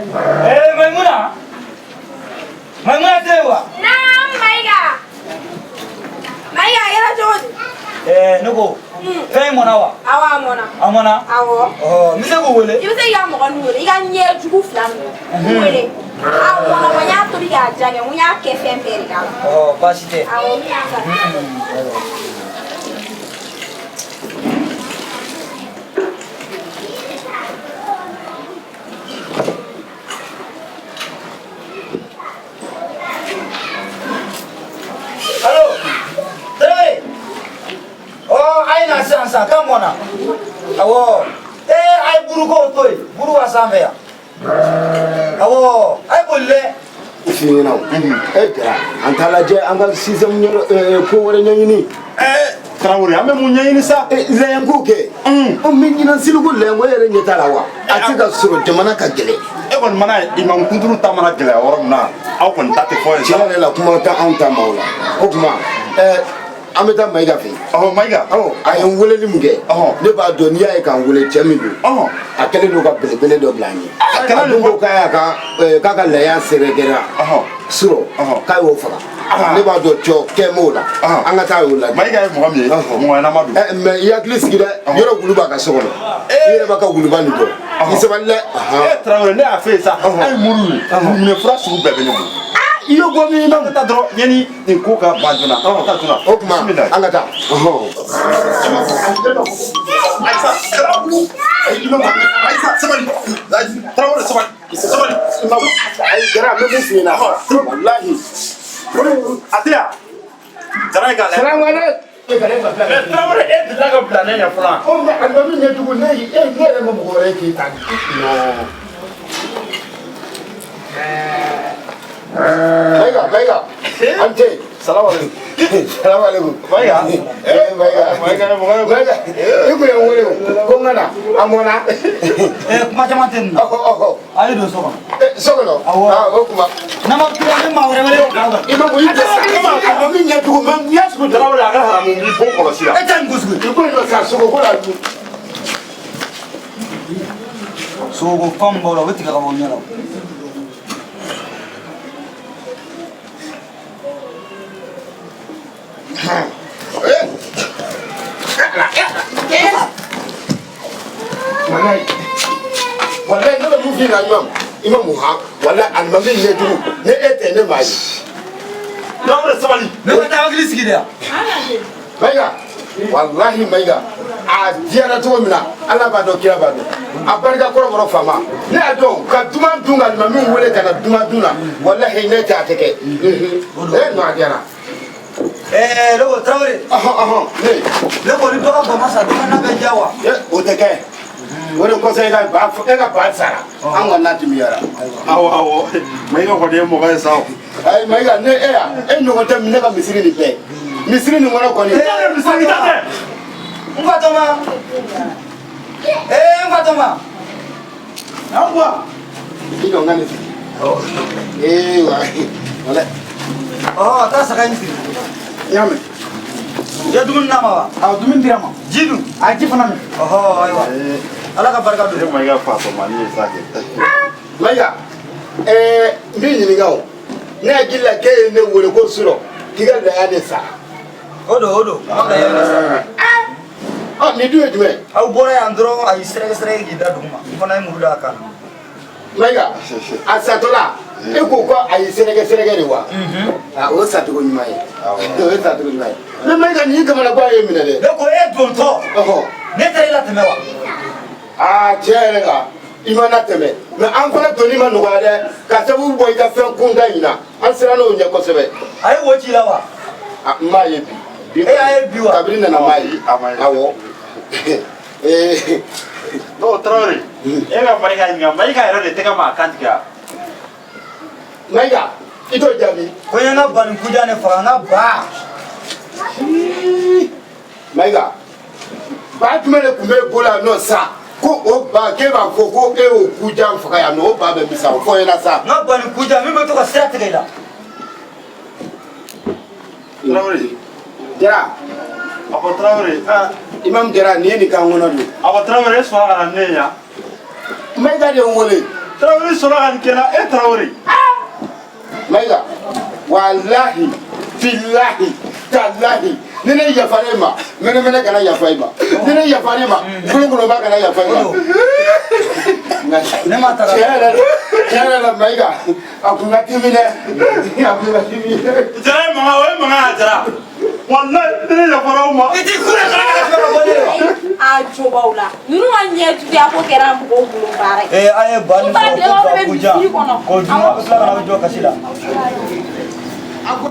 Eh, Maimuna. Maimuna tɛ yen wa? Naam, Mayiga. Mayiga, a kɛra cogo di? Eh, ne ko fɛn in mɔna wa? Awɔ, a mɔna. A mɔna? Awɔ. Ɔ, n bɛ se k'u wele? I bɛ se k'i ka mɔgɔ ninnu wele, i ka ɲɛ jugu fila ninnu. K'u wele. A mɔna wa n y'a tobi k'a ja kɛ, n ko n y'a kɛ fɛn bɛɛ de k'a la. Ɔ, baasi tɛ. Awɔ, n bɛna san. Allo? Tarawele? Ɔ, a ye na sisan sisan k'a mɔna. Awɔ. Ee, a ye burukow to yen. Buru b'a sanfɛ yan. Awɔ, a ye boli dɛ. F'i ɲɛna o e Jara, an t'a lajɛ an ka système ko wɛrɛ ɲɛɲini. Tarawele, an bɛ mun ɲɛɲini sa? Lɛnko kɛ o min ɲinan siliku lɛnko, e yɛrɛ ɲɛ t'a la wa? A tɛ ka sɔrɔ, jamana ka gɛlɛn. E kɔni mana imam kunturu ta mana gɛlɛya yɔrɔ min na, aw kɔni ta tɛ fɔ yen sa. Tiɲɛ yɛrɛ la, kuma tɛ anw ta ma o la. O tuma an bɛ taa Mayiga fɛ yen. Ɔhɔ, Mayiga. Ɔ, a ye n weleli min kɛ, ne b'a dɔn n'i y'a ye k'an wele, cɛ min don, a kɛlen don ka belebele dɔ bila an ye. A dun ko k'a y'a ka k'a ka laya sɛrɛkɛra surɔ k'a y'o faga. Ne b'a dɔn cɔ kɛ m'o la, an ka taa y'o lajɛ. Mayiga ye mɔgɔ min ye, mɔgɔ ɲɛnama don. Mais i hakili sigi dɛ, yɔrɔ wulu b'a ka so kɔnɔ, i yɛrɛ b'a ka wuluba nin dɔn, i sabali dɛ. E Tarawele, ne y'a f'e ye sa, an ye muru ye, minɛ fura sugu bɛɛ bɛ ne bolo. I y'o bɔ min An ka taa dɔrɔn yanni nin ko ka ban joona, an ka taa joona. O tuma an ka taa. Ayisa, Ayisa, sabali. Tarawele, sabali, sabali. Ayi Jara, n bɛ mun f'i ɲɛna, walahi. A tɛ yan. Jara ye k'a lajɛ. Salamaleykum. Mais Tarawele, e delila ka bila ne ɲɛ fɔlɔ. Ɔ, mais alimami ɲɛjugu, ne e ne yɛrɛ ma mɔgɔ wɛrɛ k'e ta. Non. Mayiga, Mayiga, an tɛ. Salamaleykum. Salamaleykum. Mayiga. Eh, Mayiga. Mayiga ye mɔgɔ ye. Mayiga, i kun ye n wele o, ko n ka na, a mɔna. Eh, kuma caman tɛ nin na. Ɔhɔ, ɔhɔ. A ye don so kɔnɔ. Eh, so kɔnɔ? Awɔ. Ah, o tuma. N'a ma kila, ne maa wɛrɛ wele o kan. I ma mun i jɔ sa? Alimami ɲɛjugu, mais n y'a sugu. Tarawele, a ka haramu b'i bon kɔlɔsi la. E tɛ nin ko sugu ye. I ko in dɔ sa, sogo ko la dun. Sogo fan min b'aw la, o bɛ tigɛ ka bɔ ɲɛ la. Walayi, walayi, ne bɛ mun f'i ɲɛna, imam, imam han, walayi, alimami ɲɛjugu, ne e tɛ ne m'a ye. Tarawele, sabali. Ne ka taa hakili sigi de yan. Mayiga, walahi Mayiga, a diyara cogo min na, Ala b'a dɔn, kira b'a dɔn. A barika kɔrɔbɔrɔ faama, ne y'a dɔn ka duman dun ka alimami wele ka na duman dun na, walahi ne tɛ a tɛ kɛ. E nɔ a diyara. Eh, ne ko Tarawele. Ɔhɔn, ɔhɔn, ne. Ne ko ni dɔ ka ba ma sa, dɔ ka na bɛ diya wa? O tɛ kɛ. O de kosɔn e ka ba sara. An ka na dimiyara. Awɔ, awɔ. Mayiga kɔni ye mɔgɔ ye sa o. Ayi Mayiga, ne e ya e ɲɔgɔn tɛ ne ka misiri nin bɛɛ. Misiri nin kɔnɔ kɔni. Misiri ta tɛ. N fatɔma. Eh, n fatɔma. An bɔ. I jɔ n ka nin sigi. Ee wa wala. Ɔhɔ, taa saga in siri. I y'a mɛn. I ye dumuni d'a ma wa? Awɔ, dumuni dira ma. Ji dun? A ji fana min. Ɔhɔ, ayiwa. Ala ka barika don. E Mayiga fatɔmani ye sa kɛ. Mayiga, n b'i ɲininka o. Ne hakili la k'e ye ne wele ko surɔ k'i ka laya de sara. O don, o don. An ka laya de sara. Ɔ, nin dun ye jumɛn ye? Aw bɔra yan dɔrɔn, a y'i sɛrɛgɛ sɛrɛgɛ k'i da dugu ma. N fana ye muru da a kan na. Mayiga, a satɔla e ko ko a y'i sɛrɛgɛ sɛrɛgɛ de wa? A o ye sacogo ɲuman ye. O ye sacogo ɲuman ye. Ne Mayiga, nin kamanagan ye minɛ dɛ. Ne ko e dontɔ. Ɔhɔ. Ne taara i latɛmɛ wa? Aa, tiɲɛ yɛrɛ la, i ma na tɛmɛ, mais an fana donni ma nɔgɔya dɛ, ka sababu bɔ i ka fɛn kunda in na, an siran n'o ɲɛ kosɛbɛ. A ye wo ci la wa? A, n m'a ye bi. E y'a ye bi wa? Kabini nana n m'a ye. A ma ye. Awɔ. Ee. Non, Tarawele, e ka Mayiga ɲininka, Mayiga yɛrɛ de tɛgɛ ma a kan tigɛ wa? Mayiga, i t'o jaabi. Ko n ye n ka ba ni kujan de faga, n ka ba. Mayiga, ba jumɛn de tun b'e bolo yan nɔ sa ko o ba k'e b'a fɔ ko e y'o kujan faga yan nɔ, o ba bɛ min sa, o fɔ n ɲɛna sa. N ka ba ni kujan min bɛ to ka sira tigɛ i la. Tarawele. Jara. A fɔ Tarawele, aa. Imam Jara, nin ye nin kan kɔnɔ don. A fɔ Tarawele, e sɔnna ka na ne ye yan. Mayiga de ye n wele. Tarawele sɔrɔ ka nin kɛ n na, e Tarawele. Mayiga, walahi, bilahi, talahi, ni ne yafara e ma, mɛnɛmɛnɛ kana yafa e ma. Ni ne yafara e ma, kolokoloba kana yafa e ma. Ne ma ta ka Tiɲɛ yɛrɛ tiɲɛ yɛrɛ la, Mayiga, a kun ka timi dɛ, a kun ka timi. Jara ye mankan, o ye mankan ye, Jara. Walayi, ni ne yafara aw ma. I t'i kure ka ka bɔ ne la. A jo b'aw la, ninnu ka ɲɛ juguya ko kɛra mɔgɔw bolo baara ye. Ee, an ye ba ni N ba sɔrɔ tile ko aw ba bɛ ko jan misiri kɔnɔ. k'o dun, a bɛ tila ka na aw jɔ kasi la. A ko